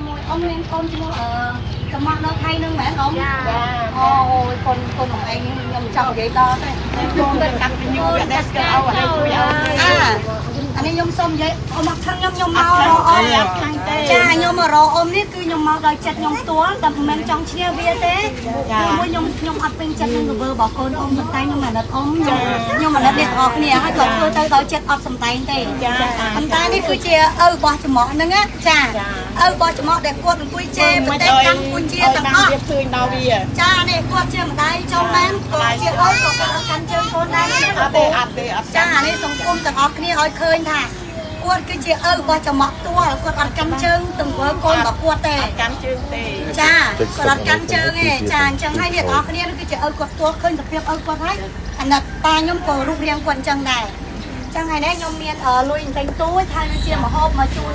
មួយអ៊ំមានកូនឈ្មោះអឺចំមកនៅថៃនឹងមែនអ៊ំ ចា អូយកូនកូនមកឯងខ្ញុំចង់និយាយដល់ទេ កូនកាត់ញូវាដែរស្គាល់អត់ជួយឲ្យ អាអានេះខ្ញុំសុំនិយាយអ៊ំអត់ខឹងខ្ញុំខ្ញុំមករកអ៊ំ អត់ខាងទេ ចាខ្ញុំមករកអ៊ំនេះគឺខ្ញុំមកដោយចិត្តខ្ញុំផ្ទាល់តែមិនមែនចង់ឈ្នះវាទេគឺមួយខ្ញុំខ្ញុំអត់ពេញចិត្តនឹងទង្វើរបស់កូនអ៊ំប៉ុន្តែខ្ញុំអាណិតអ៊ំខ្ញុំខ្ញុំអាណិតអ្នកទាំងអស់គ្នាហើយក៏ធ្វើទៅដោយចិត្តអត់សំដែងទេប៉ុន្តែនេះគឺជាឪរបស់ច្រមុះហ្នឹងណាចាឪរបស់ច្រមុះដែលគាត់អង្គុយជេរប្រទេសកម្ពុជាទាំងអស់ វាឃើញដល់វា ចានេះគាត់ជាម្ដាយចុងមែនគាត់ជាឪក៏គាត់អត់កាន់ជើងកូនដែរណា អត់ទេអត់ទេអត់ ចានេះសង្គមទាំងអស់គ្នាឲ្យឃើញថាគាត់គឺជាឪរបស់ចំមកទួលគាត់អត់កាន់ជើងទង្វើកូនរបស់គាត់ទេ អត់កាន់ជើងទេ ចាគាត់អត់កាន់ជើងទេចាអញ្ចឹងហើយអ្នកទាំងអស់គ្នានេះគឺជាឪគាត់ទួលឃើញសភាពឪគាត់ហើយអាណិតប៉ាខ្ញុំក៏រូបរាងគាត់អញ្ចឹងដែរចឹងថ្ងៃនេះខ្ញុំមានលុយបន្តិចតួចហើយនឹងជាមហូបមកជូន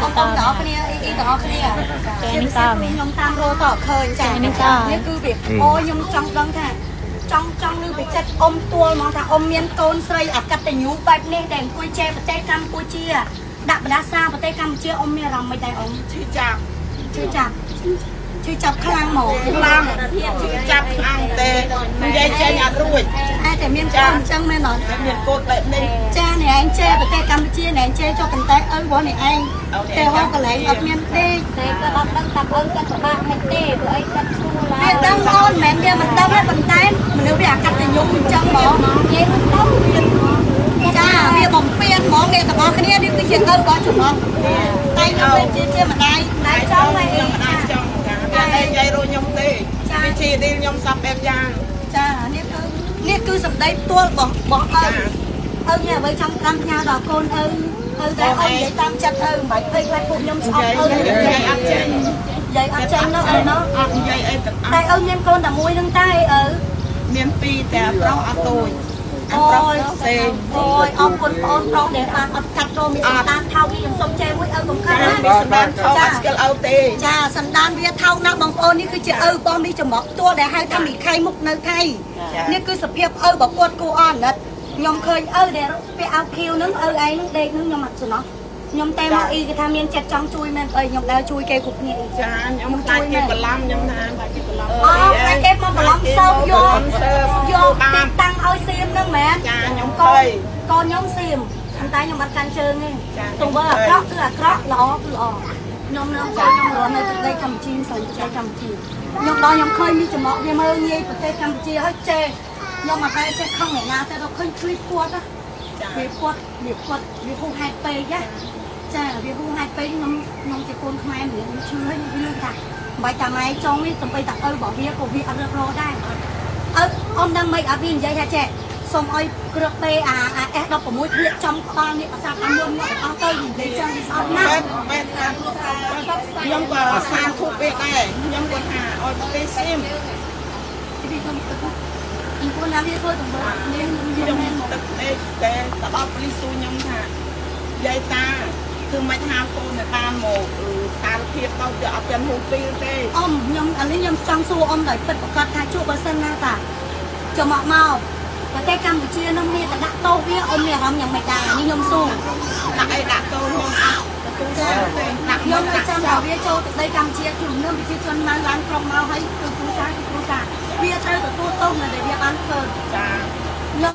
បងប្អូនទាំងអស់គ្នាអ៊ីអ៊ីទាំងអស់គ្នាជាពិសេសខ្ញុំតាមរកតឃើញចានេះគឺវាអូខ្ញុំចង់ដឹងថាចង់ចង់នឹងពីចិត្តអ៊ំទួលមកថាអ៊ំមានកូនស្រីអកតញ្ញូបែបនេះដែលអង្គុយជេរប្រទេសកម្ពុជាដាក់បដាសាប្រទេសកម្ពុជាអ៊ំមានអារម្មណ៍មិនដែរអ៊ំ ឈឺចាប់ ឈឺចាប់ឈឺចាប់ខ្លាំងហ្មង ខ្លាំងឈឺចាប់ខ្លាំងទេនិយាយចេញអត់រួច តែតែមានកូនអញ្ចឹងមែនអត់ មានកូនបែបនេះ ចានេះឯងជេរប្រទេសកម្ពុជានេះឯងជេរចុះប៉ុន្តែឪរបស់នេះឯងតែហៅកន្លែងអត់មានទេ តែគាត់អត់ដឹងថាឪគាត់ពិបាកមិនទេព្រោះអីគាត់ស្រួល វាដឹងអូនមិនមែនវាមិនដឹងទេប៉ុន្តែមនុស្សវាអកតញ្ញូអញ្ចឹងហ្មង និយាយទៅ ចាវាបំពេញហ្មងអ្នកទាំងអស់គ្នានេះគឺជាឪរបស់ចំណងតែខ្ញុំជាជាម្ដាយម្ដាយចង់ហើយ ខ្ញុំម្ដាយចង់ចាតែនិយាយរួចខ្ញុំទេវាជាឌីលខ្ញុំសັບបែបយ៉ាង ចានេះគឺនេះគឺសម្ដីផ្ទាល់របស់របស់ឪឪមានអ្វីចង់តាមផ្ញើដល់កូនឪឪតែឪនិយាយតាមចិត្តឪមិនបាច់ភ័យខ្លាចពួកខ្ញុំស្អប់ឪ និយាយអត់ចេញ និយាយអត់ចេញនោះឪនោះ អត់និយាយអីទាំងអ តែ ស់ ឪមានកូនតែមួយនឹងតែឪ មានពីរតែប្រុសអត់តូចអា អូ ប្រុស យ ផ្សេង អូយអរគុណបងប្រុសដែលបានអត់កាត់រមានសន្តានថោកនេះខ្ញុំសុំជេរមួយឪកុំខឹង ចា ណា មានសម្ដានខោអត់ស្គាល់ឪទេ ចាសន្តានវាថោកណាស់បងប្អូននេះគឺជាឪបងនេះចំមកទួដែលហៅថាមីខៃមុខនៅថៃនេះគឺសភាពឪរបស់គាត់គួរអណិតខ្ញុំឃើញឪដែលពាក់អាវខៀវហ្នឹងឪឯងហ្នឹងដេកហ្នឹងខ្ញុំអត់សំណោះខ្ញុំតែមកអ៊ីគេថាមានចិត្តចង់ជួយមែនអីខ្ញុំដើរជួយគេគ្រប់គ្នា ចាខ្ញុំខ្លាចគេបន្លំខ្ញុំថាខ្លាចគេបន្លំ អូខ្លាចគេមកបន្លំសើបយកយក បា ទីតាំងឲ្យសៀមហ្នឹងមែន ចាខ្ញុំ កូ ភ័យ នកូនខ្ញុំសៀមប៉ុន្តែខ្ញុំអត់កាន់ជើងទេ ចា ទង្វើអាក្រក់គឺអាក្រក់ល្អគឺល្អខ្ញុំនៅចូលខ្ញុំរស់នៅទឹកដីកម្ពុជាស្រីប្រទេសកម្ពុជាខ្ញុំដល់ខ្ញុំឃើញមានចំអកវាមើលងាយប្រទេសកម្ពុជាហើយចេះខ្ញុំអត់ដែរចេះខឹងអ្នកណាទេដល់ឃើញឃ្លីបគាត់ណា ចា វាគាត់វាគាត់វាហួសហេតុពេកណាចាវាហួសហេតុពេកខ្ញុំខ្ញុំជាកូនខ្មែរម្នាក់ខ្ញុំឈឺហើយខ្ញុំលឺថាមិនបាច់តាម៉ែចុងនេះសំបីតាឪរបស់វាក៏វាអត់រឹករដែរឪអ៊ំដឹងមិនអត់វានិយាយថាចេះសូមឲ្យគ្រាប់ពេអាអា S16 ធ្លាក់ចំក្បាលនេះប្រសាទតាមមុនមកអស់ទៅនិយាយចឹងវាស្អប់ណាស់ បែបបែបថាខ្ញុំក៏សាធុបវាដែរខ្ញុំក៏ថាឲ្យប្រទេសសៀម ពីខ្ញុំទឹកអ៊ីពូណាវាធ្វើទង្វើនេះ ខ្ញុំ ខ្ញុំមែនមក ទឹកដេកតែតដល់ប៉ូលីសសួរខ្ញុំថាយាយតាគឺមិនហាមកូនឲ្យបានមកសារភាពទៅវាអត់ទាំងហូបពីលទេ អ៊ំខ្ញុំអានេះខ្ញុំចង់សួរអ៊ំដោយពិតប្រកបថាជួបបើសិនណាតាចូលមកមកប្រទេសកម្ពុជានឹងមានតែដាក់ទោសវាអ៊ំមានអារម្មណ៍យ៉ាងម៉េចដែរនេះខ្ញុំសួរ ដាក់អីដាក់កូនខ្ញុំអត់ទទួលស្គាល់ទេដាក់ ខ្ញុំនៅ ដាក់ ចាំថាវាចូលទឹកដីកម្ពុជាជំនឿប្រជាជនមកឡើងក្រុមមកហើយគឺគ្រូសាគឺគ្រូសាវាត្រូវទទួលទោសនៅដែលវាបានធ្វើ ចា